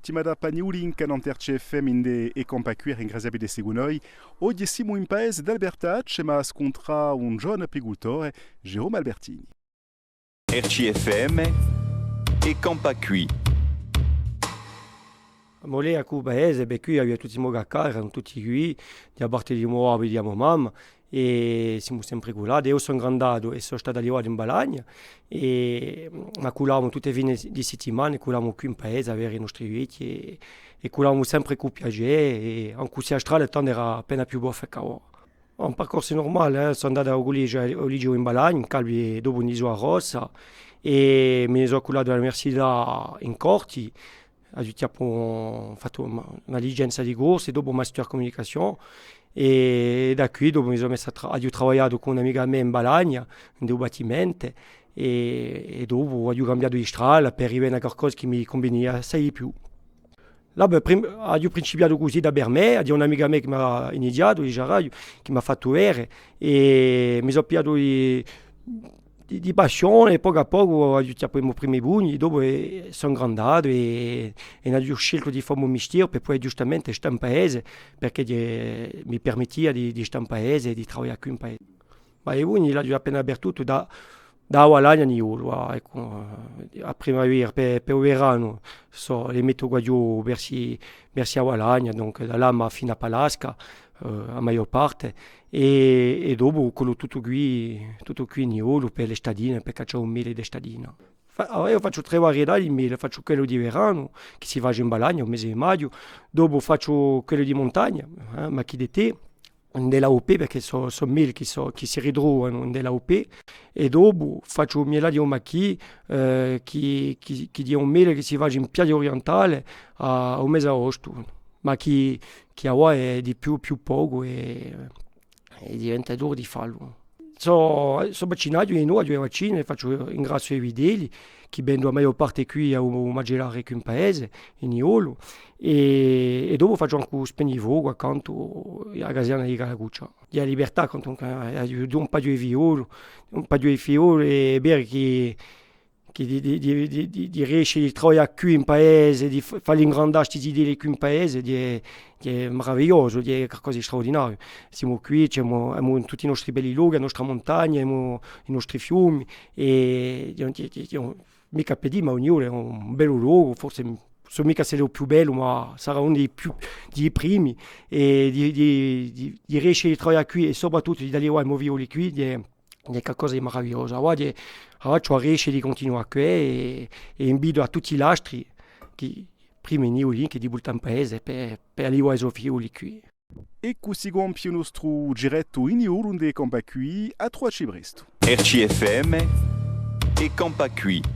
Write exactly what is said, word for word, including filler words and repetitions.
L'ultima tappa niulinca nant'à R C F M ind'è È campà quì, ringrazià vi d'esse cù noi. Oghje simu in paese d'Albertacce, ma à scuntrà un ghjovanu apicultore, Jérôme Albertini. R C F M, È campà quì. Mo lecu cù u paese, bè, quì aviu tutti i mo caccaghjari, eranu tutti quì, di a parte di mo babbu è di a mo mamma, è simu sempre cullati. Eiu sò ingrandatu è sò statu allivatu in Balagna, è, ma cullavamu tutte e fine di sittimana, cullavamu quì in paese à vede i nostri vechji, è, è cullavamu sempre cù piacè, è ancu s'è a strada tandu era appena più boffa chè avà. Un parcorsu nurmale, eh. Sò andatu à u cullegiu, à u liceu in Balagna, in Calvi, è dopu in Isula Rossa, è mi ne sò cullatu à l'università in Corti, aghju chjappu, fattu una, una licenza di corsu, è dopu un master communication, è da quì dopu mi sò messu à tra-, aghju travagliatu cù un amicu à mè in Balagna, in u battimentu, è, è dopu aghju cambiatu di strada per rivene à qualcosa chì mi cunvenia assai di più. Là, bè, prim-, aghju principiatu cusì da per mè, aghju un amicu à mè chì m'hà iniziatu, diceraghju, chì m'hà fattu vede, è mi sò pigliatu di, di, di passione, è pocu à pocu aghju chjappu i mo primi pugni, dopu, eh, sò ingrandatu è, è n'aghju sceltu di fà u mo mistieru per pudè ghjustamente stà in paese, perchè, eh, mi permettia di, di stà in paese è di travaglià quì in paese. Ma i pugni l'aghju appena perdutu da, da a Balagna à Niolu, ah, eccu, eh, a primavera, per, per u veranu, sò, li mettu quaghjò versu, versu a Balagna, donc da Lama finu à Palasca, eh, a maiò parte, è, è dopu collu tuttu quì, tuttu quì in Niolu, per l'estatine, per caccià u mele d'estatina. Fa-, allora eiu facciu trè varietà di mele, facciu quellu di veranu, chì si face in Balagna, u mese di maghju, dopu facciu quellu di muntagna, eh, maquis d'été, in l'A O P, perchè sò, sò meli chì sò, chì si ritrovanu in l'A O P, è dopu facciu u miele di u maquis, eh, chì, chì, chì hè un mele chì si face in Piaghja Urientale à, à u mese d'aostu, ma chì, chì avà hè di più, più pocu è, è diventa duru di fallu. Sò, sò vaccinatu, eiu aghju i vaccini, facciu, ingrassiu i vitelli, chì vendu a maiò parte quì à u, u macellare quì in paese, in Niolu, è, è dopu facciu ancu u spegnifocu accantu à a caserna di Calacuccia. Hè a libertà, quantunque, eh, aghju un paghju di figlioli, un paghju di figlioli, hè vera chì, chì di, di, di riesce di travaglià quì in paese, di f-, falli ingrandà sti zitelli quì in paese, hè, hè maravigliosu, hè qualcosa di straurdinariu. Simu quì, ci emu, emu tutti i nostri belli lochi, a nostra muntagna, emu i nostri fiumi, è, hè, hè, hè, micca per dì, ma Niolu hè un bellu locu, forse, sò micca s'ellu hè u più bellu, ma sarà unu di i più, di i primi, è di, di, di, di riesce di travaglià quì è soprattuttu di dà a mo figlioli quì, hè, hè qualcosa di maravigliosu. Avà, avà ci hè à riesce di cuntinuà quì è, è invitu à tutti l'astri, chì prima in Niolu, chì di vultà in paese per, per allivà i so figlioli quì. È cusì compie u nostru girettu in Niolu ind'è È campà quì, à truvacci prestu. R C F M, È campà quì.